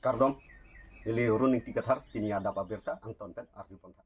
Kardom ili runing tikathar pini adap abirta angton pen arju pontha.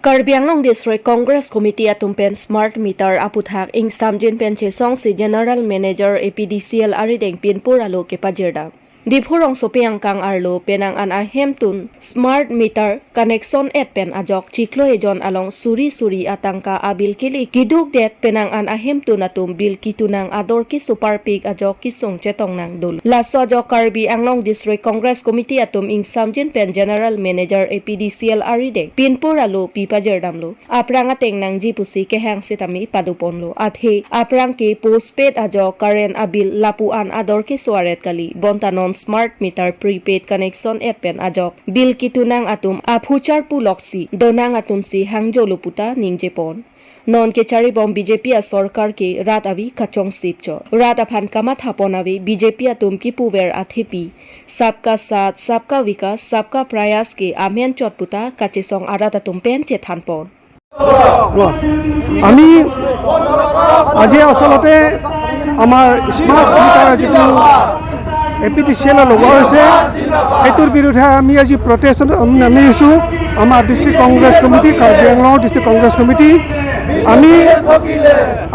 Karbi Anglong District Congress Committee atumpen smart meter aputhak ing samjin pen che song si General Manager APDCL arideng pinpur alo ke pajirda. Dipurong sopiang kang arlo penang an ahem tun smart meter connection et pen ajok chiklo ejon along suri suri atangka abil kili kiduk det penang an ahem tun atum bil kitunang ador ki super pig ajok kisung chetong nang dul. Laso ajok Karbi Anglong District Congress Committee atum ing samjin pen General Manager APDCL arideng pinpur alo pipajer damlo. Aprang ateng nang jipusi kehang sitami paduponlo. Athe aprang ki postpaid ajok current abil lapuan ador ki suaret kali bontanon smart meter prepaid connection et pen ajok bil kitunang atum aphuchar puloksi donang atum si hangjo luputa ningjepon non ke chari bom BJP a sarkar ke rat avi kachong sipcho rat aphan kama thapon avi BJP atum ki puver athepi sabka sath sabka vikas sabka prayas ke amen chotputa kachesong arat atum pen che thanpon. আমি আজি আচলতে আমাৰ smart meter যিটো APDCL লগোৱা হৈছে সেইটোৰ বিৰুদ্ধে আমি আজি প্ৰটেষ্ট নামিছোঁ। আমাৰ district Congress committee, Karbi Anglong district Congress committee, আমি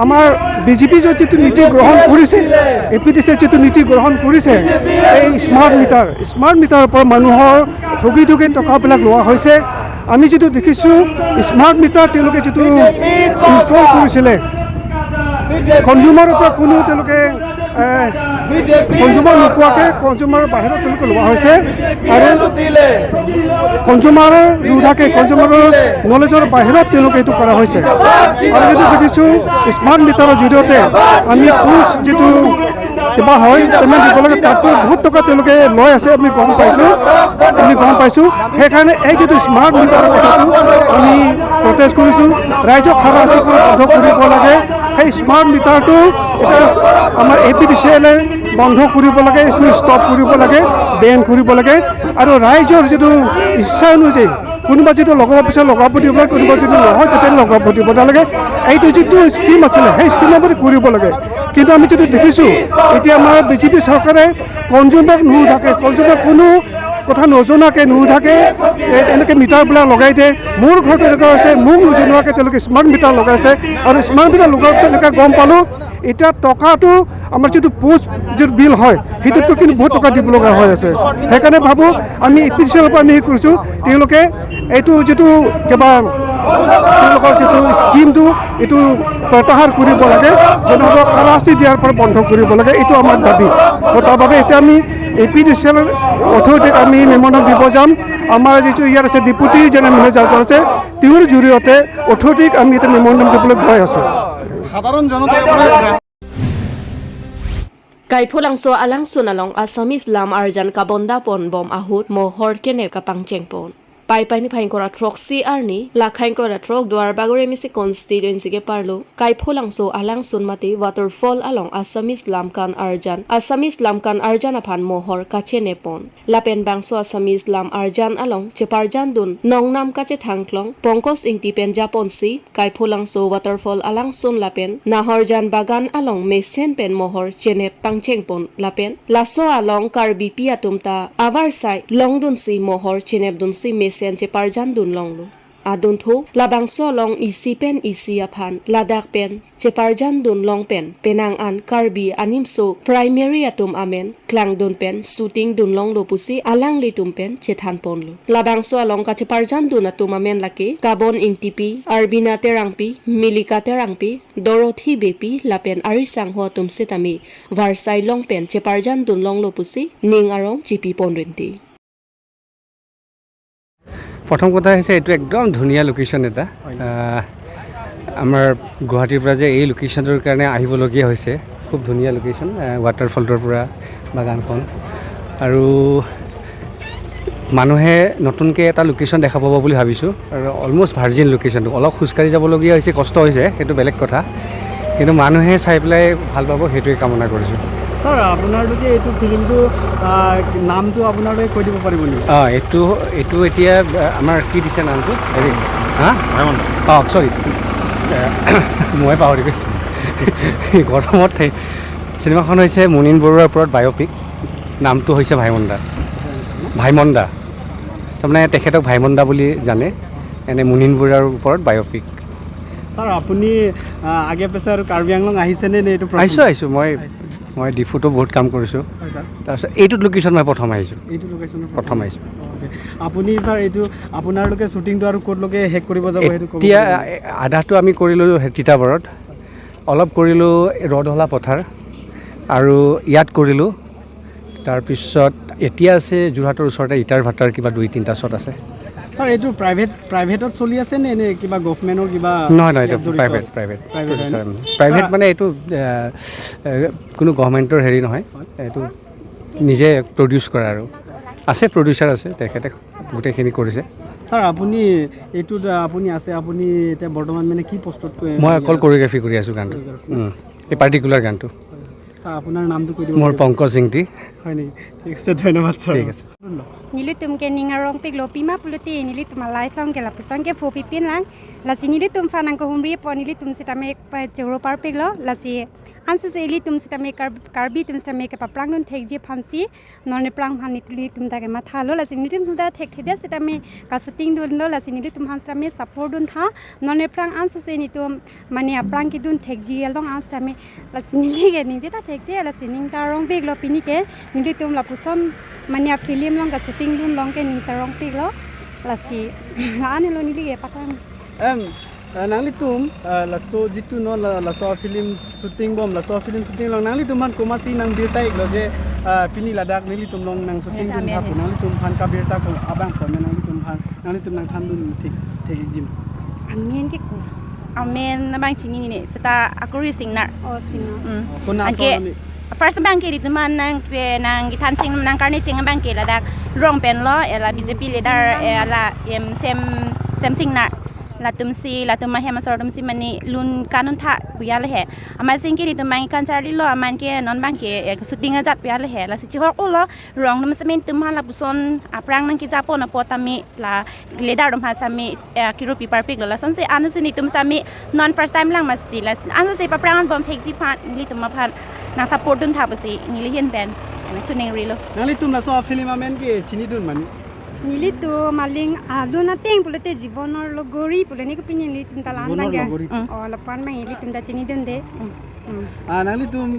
আমাৰ বিজেপি যিটো নীতি গ্ৰহণ কৰিছে, APDCL যিটো নীতি গ্ৰহণ কৰিছে, এই স্মাৰ্ট মিটাৰৰ পৰা মানুহৰ ঠগি ঠগি টকাবিলাক লোৱা হৈছে। আমি যিটো দেখিছোঁ স্মাৰ্ট মিটাৰ তেওঁলোকে যিটো ইনষ্টল কৰিছিলে কনজিউমাৰৰ পৰা কোনো তেওঁলোকে কনজিউমাৰ নোকোৱাকৈ কনজিউমাৰৰ বাহিৰত তেওঁলোকে লোৱা হৈছে আৰু কনজিউমাৰৰ নুঠাকে কনজিউমাৰৰ নলেজৰ বাহিৰত তেওঁলোকে এইটো কৰা হৈছে। আৰু যিটো দেখিছোঁ স্মাৰ্ট মিটাৰৰ জৰিয়তে আমি পোষ্ট যিটো কিবা হয় পে'মেণ্ট দিব লাগে তাতকৈ বহুত টকা তেওঁলোকে লৈ আছে, আমি গম পাইছোঁ। সেইকাৰণে এই যিটো স্মাৰ্ট মিটাৰৰ কথাটো আমি প্ৰটেষ্ট কৰিছোঁ, ৰাইজক হাৰাশাস্তি বন্ধ কৰিব লাগে। সেই স্মাৰ্ট মিটাৰটো এতিয়া আমাৰ APDCL বন্ধ কৰিব লাগে, ষ্টপ কৰিব লাগে, বেন কৰিব লাগে। আৰু ৰাইজৰ যিটো ইচ্ছা অনুযায়ী কোনোবা যিটো লগাব বিচাৰে লগাব দিব লাগে, কোনোবা যিটো নহয় তেতিয়া লগাব দিব নালাগে। এইটো যিটো স্কীম আছিলে সেই স্কীমৰ মতে কৰিব লাগে। কিন্তু আমি যিটো দেখিছোঁ এতিয়া আমাৰ বিজেপি চৰকাৰে কনজিউমাৰক নুসুধাকে, কনজিউমাৰ কোনো কথা নজনাকৈ নুসুধাকে এনেকৈ মিটাৰবিলাক লগাই দিয়ে। মোৰ ঘৰত এনেকুৱা হৈছে, মোক নজনোৱাকৈ তেওঁলোকে স্মাৰ্ট মিটাৰ লগাইছে আৰু স্মাৰ্ট মিটাৰ লগোৱাৰ পিছত এনেকৈ গম পালোঁ এতিয়া টকাটো আমাৰ যিটো পোষ্ট যিটো বিল হয় সেইটোতকৈ কিন্তু বহুত টকা দিব লগা হৈ আছে। সেইকাৰণে ভাবোঁ আমি APDCL পৰা আমি হেৰি কৰিছোঁ, তেওঁলোকে এইটো যিটো কিবা তেওঁলোকৰ যিটো স্কীমটো এইটো প্ৰত্যাহাৰ কৰিব লাগে, জনসাধাৰণক হাৰাশাস্তি দিয়াৰ পৰা বন্ধ কৰিব লাগে, এইটো আমাৰ দাবী। তাৰ বাবে এতিয়া আমি APDCL অথৰিটিক আমি মেম'ৰেণ্ডাম দিব যাম। আমাৰ যিটো ইয়াত আছে ডেপুটি জেনেৰেল মেনেজাৰ আছে তেওঁৰ জৰিয়তে অথৰিটিক আমি এতিয়া মেম'ৰেণ্ডাম দিবলৈ গৈ আছোঁ। সাধাৰণ জনতাই Kaipulangso alang sunalong Assamese lam arjan kabonda pon bom ahut mohor kene kapang chengpon. Pai pai ni phain kora trok si arni lakhain kora trok duar bagore misi constituency ke parlo kaipulangso alang sunmati waterfall along Assamese lamkan arjan Assamese lamkan arjan aphan mohor kache nepon lapen bangso Assamese lam arjan along cheparjan dun nongnam kache thangklong pongkos ingti pen japon si kaipulangso waterfall alang sun lapen nahorjan bagan along mesen pen mohor chene pangchengpon lapen laso along karbi pi atumta avar sai longdun si mohor chenep dun si mesen che parjan dun longlo adun thu labangso long isi pen isi aphan ladak pen che parjan dun long pen penang an karbi animso primary atum amen klang dun pen shooting dun long lo pusi alang litum pen che than pon lo labangso along ka che parjan dun atum amen lake kabon ingtipi arbina terangpi milika terangpi dorothy bepi lapen arisang ho atum sitami varsai long pen che parjan dun long lo pusi ning arong gp pon 20। প্ৰথম কথা হৈছে এইটো একদম ধুনীয়া location এটা। আমাৰ গুৱাহাটীৰ পৰা যে এই লোকেশ্যনটোৰ কাৰণে আহিবলগীয়া হৈছে, খুব ধুনীয়া লোকেশ্যন, ৱাটাৰফলটোৰ পৰা বাগানখন আৰু মানুহে নতুনকৈ এটা লোকেশ্যন দেখা পাব বুলি ভাবিছোঁ আৰু অলমষ্ট ভাৰ্জিন লোকেশ্যনটো। অলপ খোজকাঢ়ি যাবলগীয়া হৈছে, কষ্ট হৈছে, সেইটো বেলেগ কথা, কিন্তু মানুহে চাই পেলাই ভাল পাব, সেইটোৱে কামনা কৰিছোঁ। ছাৰ, আপোনালোকে এইটো ফিল্মটো নামটো আপোনালোকে কৈ দিব পাৰিব নেকি? অঁ, এইটো এতিয়া আমাৰ কি দিছে নামটো? হেৰি, হা? অঁ, চৰি, মই পাহৰি গৈছোঁ গৰমত। চিনেমাখন হৈছে মুনিন বৰুৱাৰ ওপৰত বায়'পিক, নামটো হৈছে ভাইমন্দা। ভাইমন্দা তাৰমানে তেখেতক ভাইমন্দা বুলি জানে, এনে মুনিন বৰুৱাৰ ওপৰত বায়'পিক। ছাৰ, আপুনি আগে পিছে আৰু কাৰ্বি আংলং আহিছেনে নে এইটো? আহিছোঁ, আহিছোঁ। মই ডিফুতো বহুত কাম কৰিছোঁ। তাৰপিছত এইটোত লোকেশ্যন মই প্ৰথম আহিছোঁ। এইটো লোকেশ্যনত প্ৰথম আহিছোঁ। আপুনি ছাৰ, এইটো আপোনালোকে শ্বুটিংটো আৰু ক'তলৈকে শেষ কৰিব যাব সেইটো? এতিয়া আধাটো আমি কৰিলোঁ তিতাবৰত, অলপ কৰিলোঁ ৰদহলা পথাৰ আৰু ইয়াত কৰিলোঁ। তাৰপিছত এতিয়া আছে যোৰহাটৰ ওচৰতে ইটাৰ ভাটাৰ কিবা 2-3টা শ্বট আছে। ছাৰ, এইটো প্ৰাইভেটত চলি আছে নে এনে কিবা গভমেণ্টৰ কিবা? নহয় নহয়, এইটো প্ৰাইভেট। প্ৰাইভেট মানে এইটো কোনো গভমেণ্টৰ হেৰি নহয়, এইটো নিজে প্ৰডিউচ কৰা আৰু আছে প্ৰডিউচাৰ আছে, তেখেতে গোটেইখিনি কৰিছে। ছাৰ, আপুনি এইটোত আপুনি আছে, আপুনি এতিয়া বৰ্তমান মানে কি পষ্টত? মই অকল কৰিঅ'গ্ৰাফি কৰি আছোঁ গানটো, এই পাৰ্টিকুলাৰ গানটো। ছাৰ, আপোনাৰ নামটো কৈ দিব? মোৰ পংকজ সিংটি। হয় নেকি? ঠিক আছে, ধন্যবাদ ছাৰ। ঠিক আছে। Nili tum ke ningarong pik lo pima puluti nili tum alai song ke lapusong ke pho pipin lang lasi nili tum fanang ko humri po nili tum sitame choro par pik lo lasi ansu se ili tum sitame karbi tum sitame ke paprang nun thek je phansi none prang han nili tum ta ke matha lo lasi nili tum da thek thede sitame ka shooting dun lo lasi nili tum han sitame support dun tha none prang ansu se ni tum mane aprang ki dun thek ji along ansu sitame lasi nili ke ni je ta thek the lasi ning ta rong pik lo pini ke nili tum lapusom mane a film long ka shooting dun long ke ning charong pik lo lasi ane lo nili ke pakang em nangli tum laso jitu no laso film shooting bom laso film shooting long nangli tum han komasi nang birta ik lo je pini ladak nili tum long nang shooting dun tha nangli tum han ka birta ko abang ko nangli tum han nangli tum nang than dun thik thik jim amen ke ko amen na bang chini ni seta akuri singnar o singnar kona so first bank ke ritman nang pe nang githan ching nang karni ching bank ke ladak rong pen lo ela BJP leader ela em sem sem singnar la tumsi la tumma hema sor tumsi mani lun kanun tha buya le he ama sing ke ritum mang kan charli lo aman ke non bank ke shooting ajat buya le he la si chihor lo rong num semen tum ha la buson aprang nang ki japo na potami la leader dum ha sami kiru paper pik lo la son se anu se ni tum sami non first time lang masti la anu se paprang bom thek ji phan li tumma phan na support dun tha basi ni li hen ben ana chuning ri lo nali tum la so film amen ke chini dun mani nili tu maling aluna teng pulete jibonor logori pulene ko pini nili tum talan lang o lapan mai nili tum da chini dun de a nali tum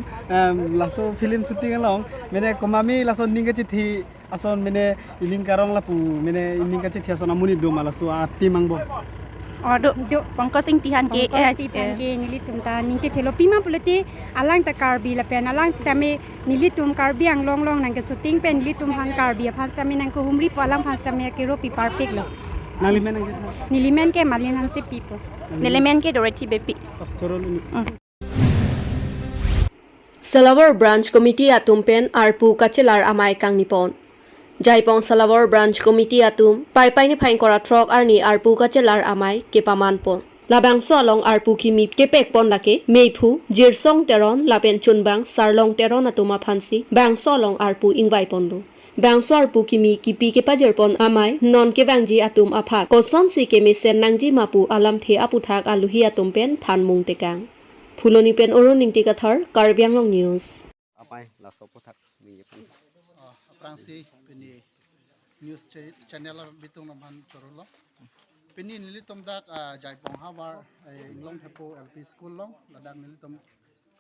laso film shooting along mene komami laso ninga chithi ason mene ining karong lapu mene ining ka chithi ason amuni do malaso ati mangbo o do pongko sing tihan ke ke nili tum ta ningche thelo pima pulete alang ta karbi la pen alang sitame nili tum karbi ang long long nang ke shooting pen nili tum han karbi phan sitame nang ko humri po alang phan sitame ke ro pi perfect lo nali men nili men ke malin han se pipo nili men ke dorati bepi Salawar branch committee atum pen arpu kachelar amai kang nipon Jaipong Salawar branch committee atum pai pai ni phaing kora trok arni arpu kachelar amai kepaman pon labang so along arpu kimi kepek pon lake meiphu jirsong teron lapen chunbang sarlong teron atuma phansi bang so along arpu ingwai pondu bang so arpu kimi kipi kepajer pon amai non kebangji atum aphat koson si kemi sen nangji mapu alam the aputhak aluhi atum pen thanmung tekang Phuloni pen oroning tikathar Karbi Anglong news apai laso pothak ni prangsi pini news channel bitung namhan chorolo pini nilitom dak Jaipong hawar inglong thepo LP school long ladak nilitom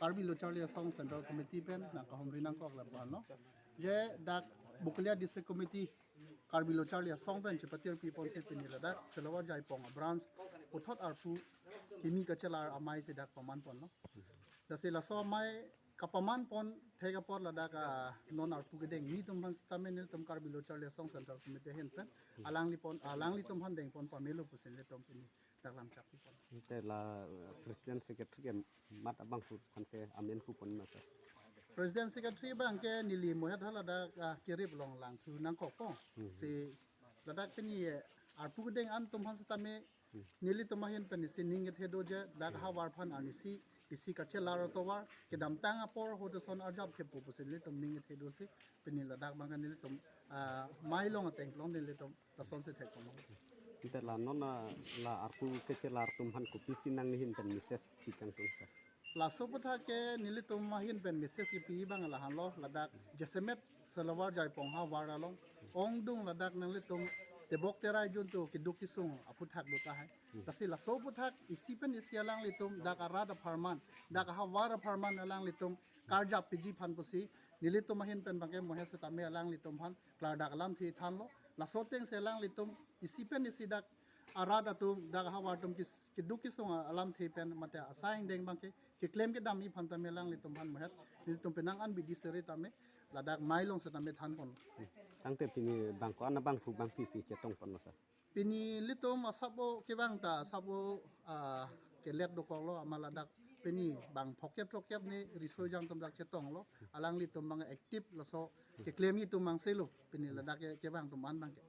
Karbi Lucharlia song central committee pen na kahomri nang kok la no je dak Buklia district committee Karbi Lucharlia song pen chipatir people se pini ladak Selawar Jaipong branch uthot arpu kimi kachelar amai se dak paman pon no dase laso mai kapaman pon thega por ladak non arpu gedeng ni tum han stamenil tum Karbi Lucharlia song central committee hen pen alang li pon alang li tum han deng pon pamelo pusin le tum pini daklam chap pon te la president secretary ke mat abang su sanse amen ku pon na president secretary bang ke nili mohat ladak kirip long lang thu nang kok po si ladak pini arpu gedeng an tum han stame nili tum hen pen si ning the do je dak hawar phan ani si isi kache laro to war ke dam tang apor ho to son arjab the po pusin le tum ning the do si pini ladak bang nili tum mai long ateng long nili tum la son se the ko te la non la arpu ke che lar tum han ku pisi nang ni hin pen mises pikang tung sa Laso putha ke nilitum mahin pen message ki pi bang la han lo Ladak jesemet salawar jai pong ha war along ong dung Ladak nang litum tebok terai jun tu ki duk kisung aput hak dota hai tasi laso puthak isi pen isi alang litum dak arada farman dak ha war farman alang litum karja piji phan pusi nilitum mahin pen bangke mohe se tame alang litum phan klar dak lam thi than lo laso teng se alang litum isi pen isi dak arada tum dak ha war tum ki duk kisung alam thi pen mate asaing deng bangke ki claim ke dam i phan tame alang litum phan mohet nilitum penang an bidi sere tame Ladak mailong se tame than kon tangte pini bang ko ana bang fu bang pi si chetong pon masa pini litum asabo ke bang ta asabo ke let do ko lo ama Ladak pini bang phokep thokep ni riso jang tum dak chetong lo alang litum bang active lo so ke claim i tum mang selo pini Ladak ke bang tum an bang ke.